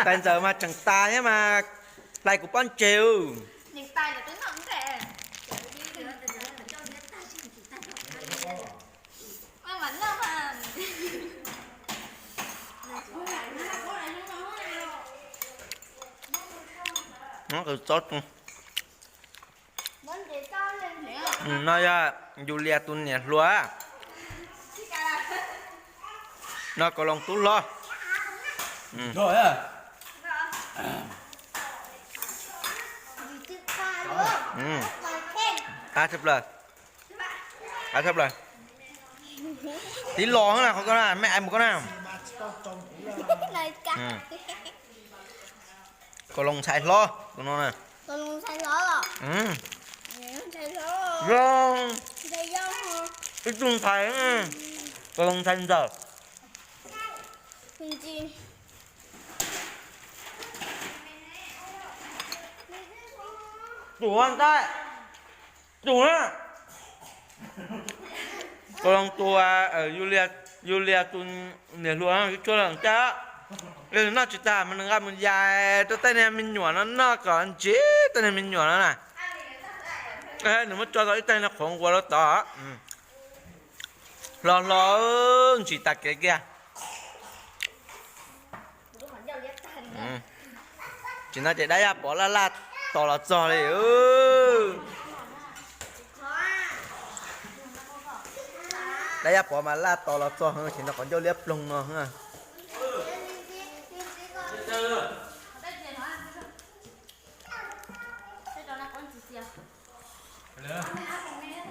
Tais ntxawm mas tseem tas thiab mas hlais kuv pob ntseg. No yog Yulia tus niam hluas. No Kaus Loos tub hlob. Qab tshaj plaws, qab tshaj plaws. Tib los na qhov ko na, me ais mus ko na. Kaus Loos ntxhais hlob tus no na. Zoo, ib tug ntxhais, Kaus Loos ntxhais ntxawm. Tus ua ntxhais, tus na. Kaus Loos tus, Yulia tus niam hluas tsis tshua los ncaj. Nws noj tsis tag mas nws nqa mus yais rau tej niag me nyuam no noj kom ntsib tej niag me nyuam no na. Nws muab tso tau ib teg no qhuav nquas rau tod. Hlo hlo ntsis tas kev kiag. Tsis no ces dab yaj pov laj laj tos los txog li. Dab yaj pov mas laj tos los txog, tsis no qhov ncauj liab ploog no.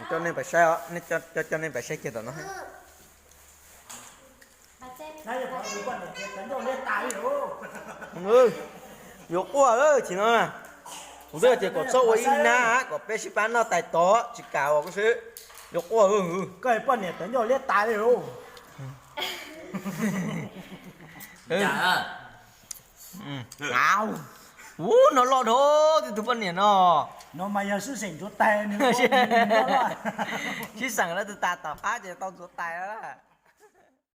Coj nej pais saib os, nej coj, coj nej pais saib kiag tom no. Yuav quaj lawm tsis no. Kuv twb tias kom txhob ua ib nab kom peb sib pab noj tais tod tsis kam ua kuv xwb. Yuav quaj. Koj poj niam tawv ncauj liab tas li. Ub, no loj dhau tib tug poj niam no. No mas yog sib xeem ntxuav tais. Sib xeem lawv tus tas tom qab ces tau ntxuav tais lawm.